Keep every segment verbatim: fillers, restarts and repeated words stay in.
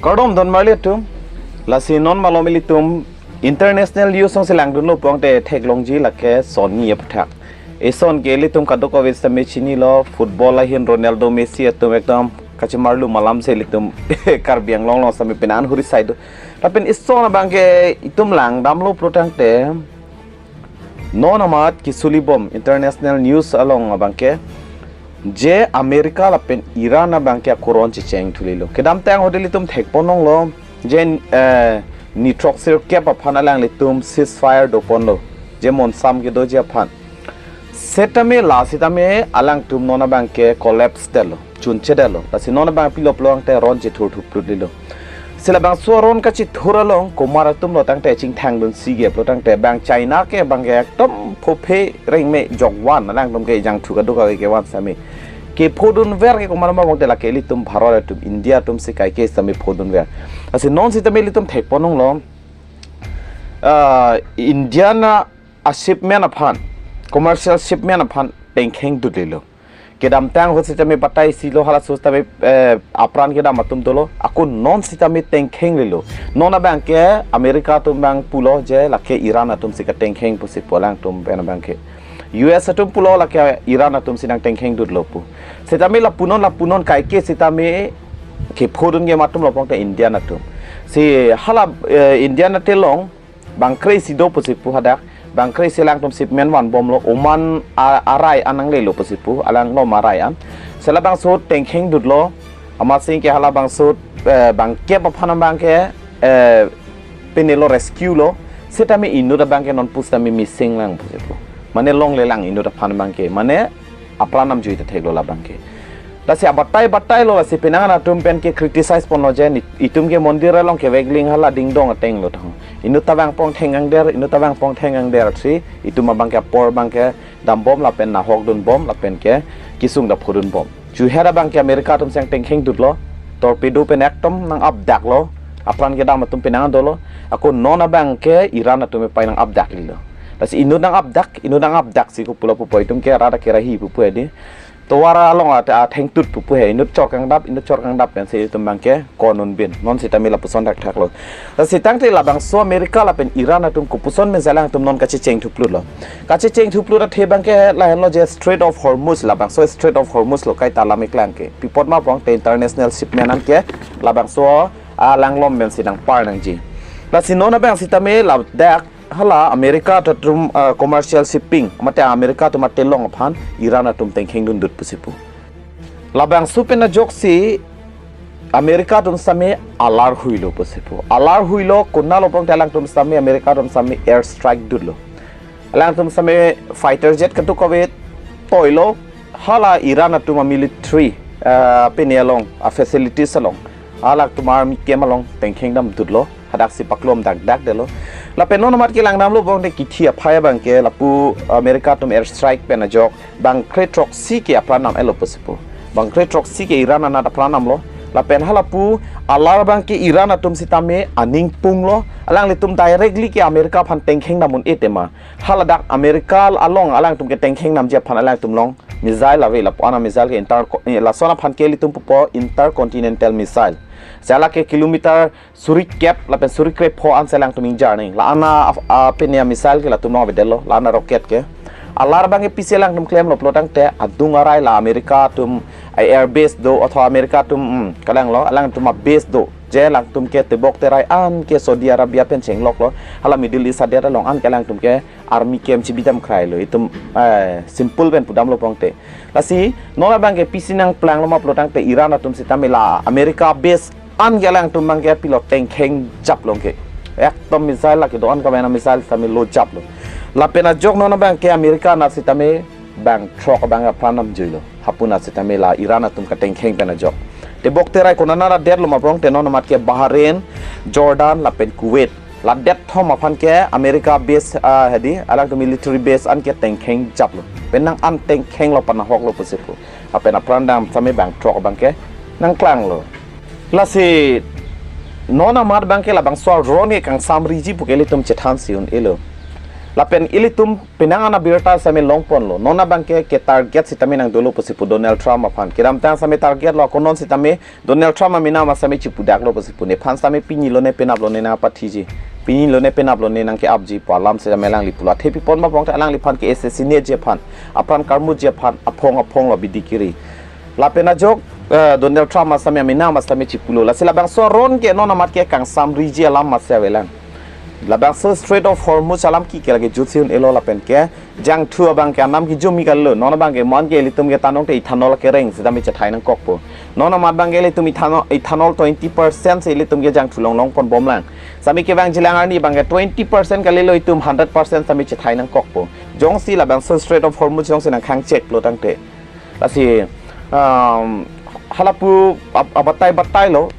Kardom don marli atum. Lasi non malom ilitum international news along si langdunlo pulote theklongji lake son ni aputhak. Eson ke ilitum kadokave sitame chinilo, football ahin Ronaldo, Messi atum ekdom kachimarlu malam si ilitum Karbi Anglong along sitame penang huri saido. Lapen eson abangke itum langdamlo pulotangte non amat kisuli bom international news along abangke je America lapen Iran abangke ako ron checheng thulilo. Kedamtang ahut ilitum thekponlonglo je, eh, ni throksi kep aphan alanglitum ceasefire doponlo, je monsam kedoji aphan. Setame la sitame alangtum non abangke collapse detlo, chunchedetlo. Lasi non abang pilo pulotangte ron chethur thuplutlo. Si labangso ron kachethur along komat atumlo tangte chingthangdun sige pulotangte bang China ke abangke ekdom phophe rengme jokvan, alangtum ke jangthu kadokave kevan sitame kephodunver ke komat ma pulotangte lake ilitum Bharat atum, India atum si kaike sitame phodunver. Lasi non sitame ilitum thekponlonglo, ah, Indian a shipment aphan, commercial shipment aphan tengkheng dutlilo. Kedamtang ahut sitame batai silo, halaso sitame, eh, apran kedam atum dolo, ako non sitame tengkhenglilo. Non abangke America atum abang pulo je lake Iran atum si katengkheng pusi pu alangtum pen abangke. U S atum pulo lake Iran atum si nangtengkheng dutlo pu. Sitame lapunon lapunon kaike sitame kephodun ke atum lo pulotangte Indian atum. Si hala, eh, Indian atelong bangkre isi do pusi pu hadak, bangkre isi alangtum shipment vanbomlo, Oman a-, arai an nanglelo pusi pu, alangtum arai an. Si labangso tengkheng dutlo, amatsi ke halabangso, eh, bangkep aphan abangke, eh, penelo, rescue lo, setame inut abangke non pusitame missing lang pusi pu. Mane longlelang inut aphan abangke, mane apran namjui ta theklo labangke. Lasi abatai batailo, lasi penang atum pen ke criticize ponlo je ni, itum ke mondir along kevekling hala dingdong ateng lo thang. Inut ta vangpon thengangder, inut ta vangpon thengangder si itum abangke apor abangke dambom lapen nahok dunbom lapen ke kesung ta phodunbom. Chuhera abangke America atum si nangtengkheng dutlo, torpedo pen ekdom nang-apdaklo, apran kedam atum penang dolo, ako non abangke Iran atum epai nang-apdaklilo. Lasi inut nang-apdak, inut nang-apdak si kopulo pupo, itum ke rada kerahi pupo di. Tovar along at-, athengtut pupo he, inut chorkangdap, inut chorkangdap pensi itum abangke konun bin. Non sitame lapuson thakthaklo. Lasi tangte labangso America lapen Iran atum kopuson pen si alangtum non kachecheng thuplutlo. Kachecheng thuplut athe abangke lahenlo je Strait of Hormuz, labangso Strait of Hormuz lo kaita lam iklang ke. Pi apot ma pulotangte international shipment an ke labangso alanglom pensi nangpar nangji. Lasi non abang sitame ladak hala America atum, ah, commercial shipping, mate America atum atelong aphan Iran atum tengkheng dundut pusi pu. Labangso pen ajoksi America atum sitame alar huilo pusi pu. Alar huilo konatlo pulotangte alangtum sitame, America atum sitame air strike dutlo. Alangtum sitame fighter jet kadokave toilo, hala Iran atum amilitary, ah, pini along, afacilities along, alangtum army camp along tengkheng dam dutlo, hadak si paklom dakdak detlo. Lapen non amat ke langdamlo pulotangte kithi aphai abangke lapu America atum air strike pen ajok bangkre throksi ke apran nam-etlo pusi pu. Bangkre throksi ke Iran anat apran namlo. Lapen halapu alar abangke Iran atum sitame aning punglo. Alanglitum directly ke America aphan tengkheng dam un-e tema. Haladak America along alangtum ketengkheng damji aphan alangtum along missile ave, lapu-an amissile ke inter-, eh, lason aphan ke ilitum pupo intercontinental missile. Si lake kilometer suri kep lapen suri krepho ansi alangtum ingjar nang. La-an a, a, pini amissile ke latum along avedetlo, la-an a rocket ke. Alar abangke pisi alangtum klemlo pulotangte adung arai la America atum a-air base do, athwa America atum, hmm, kalanglo, alangtum abase do. Je alangtum ke tebok terai an ke Saudi Arabia pen chengloklo, hala Middle East adet along an ke alangtum ke army camp chibi dam krailo, itum, eh, simple pen pudamlo pulotangte. Lasi non abangke pisi nangplanglo ma pulotangte Iran atum sitame la America base an ke alangtum abangke pilo tengkheng japlo ke. Ekdom missile lake do-an kavena missile sitame lo japlo. Lapen ajok non abangke America anat sitame bang throk abang apran namjuilo. Hapu anat sitame la Iran atum katengkheng pen ajok. Tebok terai konat anat adetlo ma pulotangte non amat ke Bahrain, Jordan lapen Kuwait. Ladet thom aphan ke America base, ah, hedi, alangtum military base an ke tengkheng japlo. Penang an tengkhenglo, panahoklo pusi pu. Lapen apran dam sitame bang throk abangke nangklanglo. Lasi non amat abangke labangso aron ke kangsamriji pu ke ilitum chethansi un-elo. Lapen ilitum penang an abirta sitame longponlo. Non abangke ke target sitame nangdolo pusi pu Donald Trump aphan. Kedamtang sitame target lo, konon sitame Donald Trump amen ma sitame chipudaklo pusi pu. Nephan sitame pini lone penap lone nangpathiji. Pini lone penap lone nangke-apji pu alam sitame alangli pulo. Athe pi apot ma pulote alangliphan ke-assassinate ji aphan, apran karmuji aphan aphong aphong lo bidi kiri. Lapen ajok, eh, Donald Trump ma sitame amen ma sitame chipulo. Lasi labangso aron ke non amat ke kangsamriji alam masi avelang. Labangso Strait of Hormuz alam ke ke lake jutsi un-elo lapen ke jangthu abangke anam kijumi kalilo. Non abangke mo-an ke ilitum ke tanong te ethanol kereng sitame chethai nangkokpo. Non amat abangke ilitum ethanol, ethanol twenty percent si ilitum ke jangthu longlong ponbomlang. Sitame kevangjilang arni abangke twenty percent kalilo, itum hundred percent sitame chethai nangkokpo. Jongsi labangso Strait of Hormuz jongsi nangkhang chek pulo tangte. Lasi, um, halapu ab-, abatai batai lo,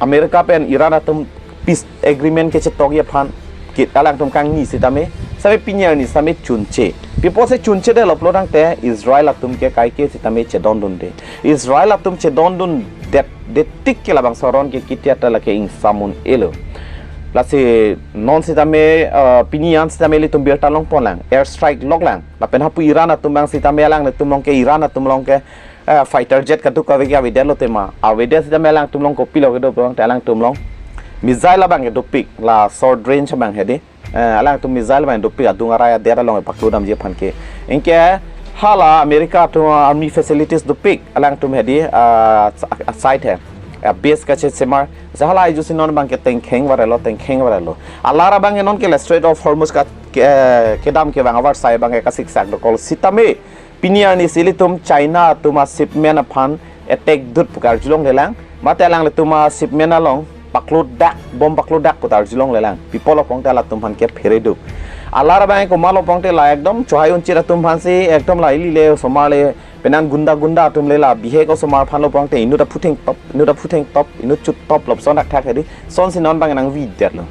America pen Iran atum peace agreement kechetokji aphan, kit alangtum kangni sitame, sitame pini arni sitame chunche. Pi apotsi chunchedetlo pulo tangte Israel atum ke kaike sitame chedondunde. Israel atum chedondundet, det tik ke labangso aron ke kitiata lake ingsam un-elo. Lasi non sitame, uh, pini an sitame ilitum birta longponlang, air strike loklang. Lapen hapu Iran atum abang sitame alanglitum along ke, Iran atum along ke, eh, fighter jet kadokave ke avedetlo tema. Avedet sitame alangtum along kopilo kedo pulo tangte alangtum along missile abangke dopik, la short range abang hedi. Eh, alangtum missile abang dopik, adung arai adet along paklo damji aphan ke. Anke hala America atum army facilities dopik, alangtum hedi, ah, sa-, ah, site he. Ah, base kachesemar. Sa hala iju si non abangke tengkheng varelo, tengkheng varelo. Alar abangke non ke la Strait of Hormuz ka ke, kedam kevang avarsai abangke kasiksak dokok sitame pini arni si ilitum China atum ashipment aphan attack dut pu karjulonglelang. Mate alanglitum ashipment along paklodak, bomb paklodak pu ta arjulonglelang. Pi apotlo pulote halatum aphan ke pheredup. Alar abang komatlo pulote la ekdom chohai unchit atum aphansi ekdom la ili le osomar le penang gunda gunda atum le la bihek osomar aphanlo pulote inut aphutheng top, inut aphutheng top, inut chut top lopson thakthak hedi. Sonsi non abang nangvidetlo.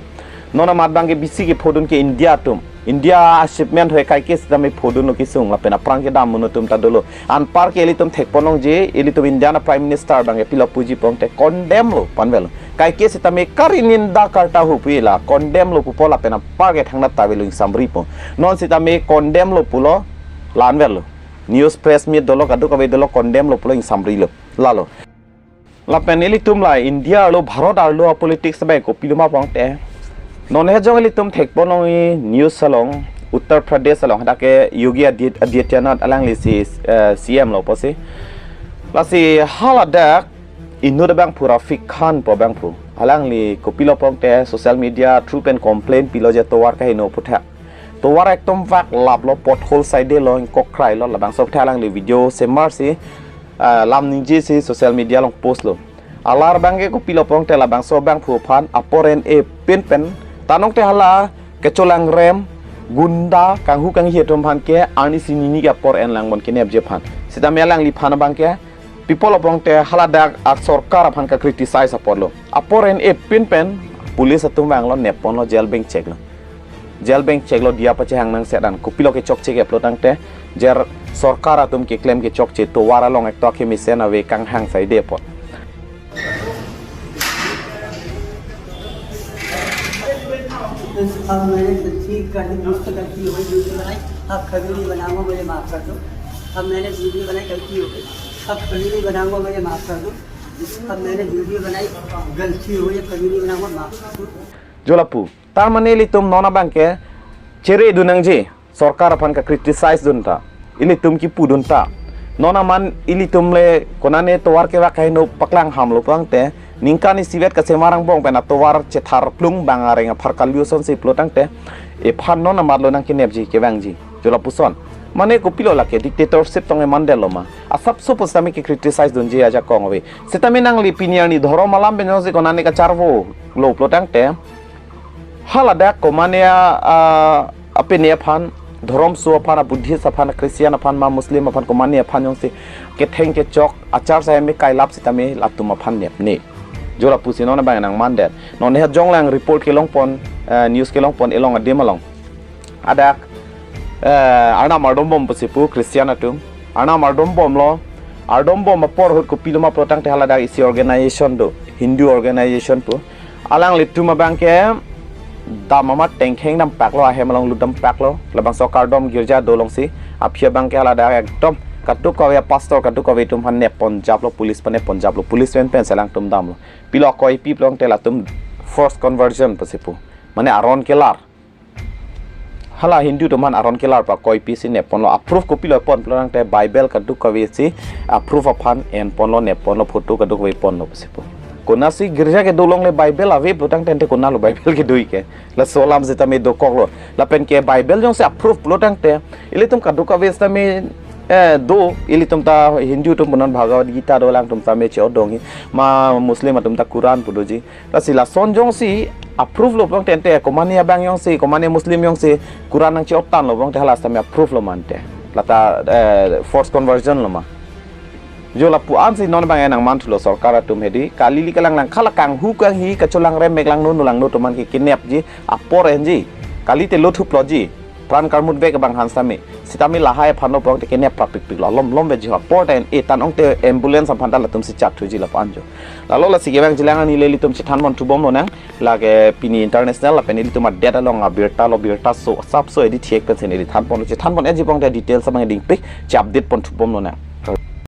Non amat abangke bisi kephodun ke India atum. India ashipment hoi kaike sitame phodunlo kesung lapen aphrang kedam un atum ta dolo. Anpar ke ilitum thekponlongji, ilitum India a Prime Minister abangke pilo puji pulote condemn lo panvelo. Kaike sitame kari ninda karta hu pu la condemn lo pupo lapen anpar ke thangnat ta avelo, ingsamripo. Non sitame condemn lo pulo, la-an velo. News press meet dolo, kadokave dolo, condemn lo pulo, ingsamrilo. Lalo. Lapen ilitum la India arlo, Bharat arlo apolitics bai kopiloma pulote. Non he jong ilitum thekponlongji news along, Uttar Pradesh along, hadak ke Yogi Adit-, Adityanath alangli si, eh, C M lo pusi. Lasi haladak inut abangphu Rafiq Khan pu abangphu. Alangli kopilo pulote social media through pen complain pilo je tovar kaheno aputhak. Tovar ekdom vak laplo, pothole side lo, ingkok krailo, labangso aputhak alangli video semarsi, ah, lam ningjesi social media along postlo. Alar abangke kopilo pulote labangso abangphu aphan apor en-e pinpen, tanong te hala kecholangrem, gunda, kanghu kanghi atum aphan ke arnisi nini ke apor enlang bon kenepji aphan. Sitame alangliphan abangke, pi apotlo pulote haladak asorkar aphan ka-criticize aporlo. Apor en-e pinpen, police atum vanglo, nepponlo, jail bengcheklo. Jail bengcheklo, diya pachehang nangsedan. Kopilo kechokche ke pulo tangte, jer sorkar atum keklem kechokche, tovar along ekto akemesen ave kanghang saide apot. अब मैंने ठीक कर दी, मुझसे गलती हो गई, वीडियो बनाई, अब कभी नहीं बनाऊंगा, मुझे माफ कर दो। अब मैंने वीडियो बनाई, गलती हो गई, अब कभी नहीं बनाऊंगा, मुझे माफ कर दो। अब मैंने वीडियो बनाई, गलती हो गई, अब कभी नहीं बनाऊंगा, माफ कर दो। Jolapu, tar mane ilitum non abangke chere dun nangji, sorkar aphan ka-criticize dun ta, ilitum kipudun ta. Non amat ilitum le konane tovar kevak kaheno paklang hamlo pulote, ningkan isivet kasemar angbong pen atovar chethar plung bang areng apharkal yo sonsi pulo tangte, iphan non amatlo nangkenepji kevangji. Jolapuson. Mane kopilo lake dictatorship tong emandetlo ma. Asapso pusitame ke-criticize dunji ajakong ave. Sitame nangli pini arni dhorom alam pen jongsi konane kacharvo lo pulo tangte, haladak komane a, a, apene aphan, dhoromso aphan, a-Buddhist aphan, a-Christian aphan, ma Muslim aphan, komane aphan jongsi ketheng kechok, achar sahai me kailap sitame latum aphan nepne. Jolapusi non abang nangmandet. Non he jonglang report kelongpon, eh, news kelongpon elong adim along. Hadak, eh, Arnam ardombom pusi pu Christian atum. Arnam ardombomlo. Ardombom apor ahut kopiloma pulo tangte haladak isi organization do, Hindu organization pu. Alanglitum abangke dam amat tengkheng dam paklo, ahem along lut dam paklo, labangso kardom girja dolongsi, aphi abang ke hala dak ekdom kadokave pastor kadokave atum aphan nep pon japlo, police aphan nep pon japlo, police pen pen selang atum damlo. Pilo akoipi pulote latum forced conversion pusi pu. Mane aron kelar. Hala Hindu atum aphan aron kelar pu akoipi si nep ponlo. Approve kopilo pon pulotangte Bible kadokave si approve aphan en ponlo, nep ponlo, photo kadokave ponlo pusi pu. Konatsi girja kedo along le Bible ave pulotangte, ante konatlo Bible kedo-ik ke? Laso alam sitame dokoklo. Lapen ke Bible jongsi approve pulotangte, ilitum kadokave sitame, eh, do, ilitum ta Hindu atum punon Bhagavad Gita do, alangtum tame che-odongji, ma Muslim atum ta Quran pu doji. Lasi lason jongsi approve lo pulotangte, ante komane abang jongsi, komane Muslim jongsi Quran nangche-otanglo pulotangte, hala sitame approve lo ma ante. Lata, eh, forced conversion lo ma. Jo lapu-ansi non abang nangmanthulo sorkar atum hedi. Kali ili kalang lang, hala kanghu kanghi kacholang remek langno, langno atum aphan ke kenepji apor enji. Kalite lo thuploji. Pran karmut vek abang aphan sitame. Sitame lahai aphan lo pulotangte kenep prapikpiklo. Lom lom veji apor ta en-e, tan ongte ambulance aphan ta latumsi chathuji lapu-an jo. Lalo lasi kevang jilang ani le ilitum chethan ponthubom lonang. Lake pini international lapen ilitum adet along abirta lo, birta so, sapso edi thiek pensi neli than ponlo, chethan pon-eji pulotangte details abang dingpik, che-update ponthubom lonang.